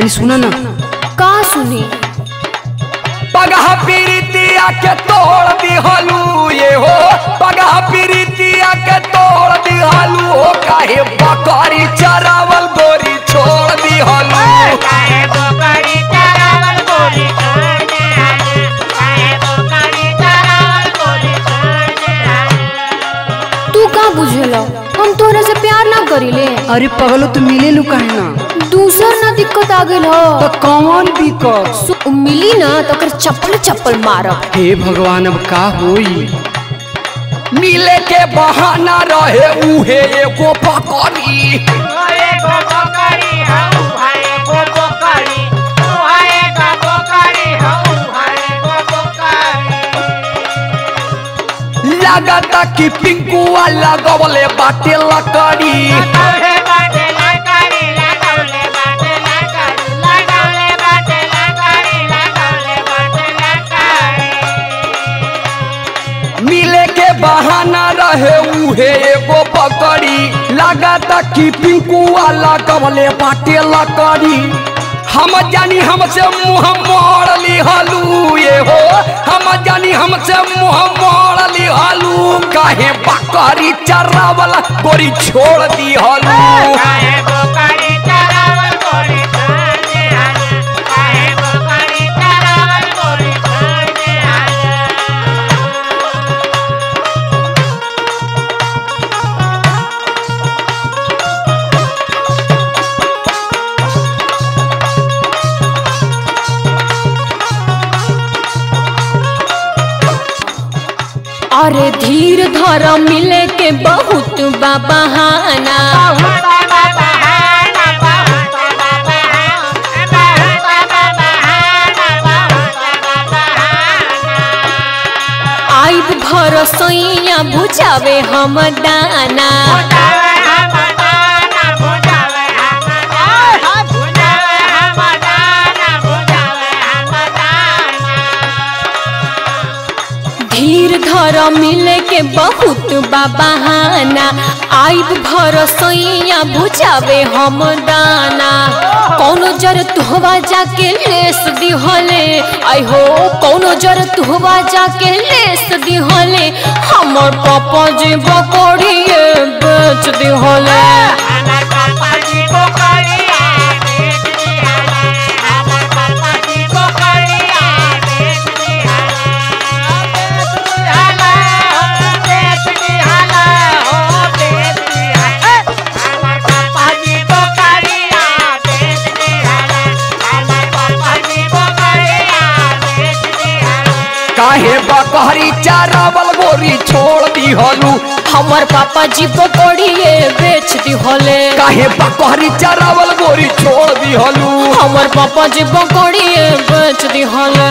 तनी सुना ना। का सुनी? पगह पीरितिया के तोड़ दिहलू ये हो, पगह पीरितिया के तोड़ दिहलू हो, काहे बकरी चरावल गोरी छोड़ दिहलू, काहे बकरी चरावल गोरी छोड़ दिहलू, काहे बकरी चरावल गोरी छोड़ दिहलू। तू का बुझेला हम तोरा से प्यार ना करीले? अरे पगलो तू मिले लू काहे ना? दूसर ना दिक्कत आ गइल हो। तो कौन दिक्कत? मिली ना तो कर चप्पल चप्पल मारब। हे भगवान अब का होई? मिले के बहाना रहे उहे एगो बकरी, एगो बकरी हऊ है एगो बकरी, उहा एगो बकरी हऊ है एगो बकरी। लागता कि पिंकू वाला गवले बाटे लकड़ी, लगौले बाटे लकड़ी, लगौले बाटे लकड़ी, लगौले बाटे लकड़ी, लगौले बाटे लकड़ी। मिले के बहाना रहे उहे एगो बकरी, लागता कि पिंकू वाला गवले बाटे लकड़ी। हम जानी हमसे मुँह मोड़ लिहलू ये हो, हम जानी हमसे मुँह मोड़ लिहलू, काहे बकरी चरावल गोरी छोड़ दिहलू, काहे बकरी चरावल गोरी छोड़ दिहलू, काहे बकरी चरावल गोरी छोड़ दिहलू। अरे धीर धर मिले के बहुत बहाना, बहुत बहाना, बहुत बहाना, बहुत बहाना, बहुत बहाना। आइब भरसैया बुझावे हम दाना, बुझावे हम दाना, बुझावे हम दाना, बुझावे हम दाना, बुझावे हम दाना। धीर धर मिले के बहुत बहाना, आइब भरसैया बुझावे हम दाना। कौनो जर तुहवा जाके लेस दिहले, आई हो कौनो जर तुहवा जाके लेस दिहले, हमर पापा जी बकरिए बेच दिहले। हमर पापा जी बकरिया बेच दिहले, हमर पापा जी बकरिया बेच दिहले, बेच दिहले हो, बेच दिहले हो, बेच दिहले। हमर पापा जी बकरिया बेच दिहले, हमर पापा जी बकरिया बेच दिहले। काहे बकरी चरावल गोरी छोड़ दिहलू, हमर पापा जी बकरिए बेच दिहले, काहे बकरी चरावल गोरी छोड़ दिहलू, हमर पापा जी बकरिए बेच दिहले।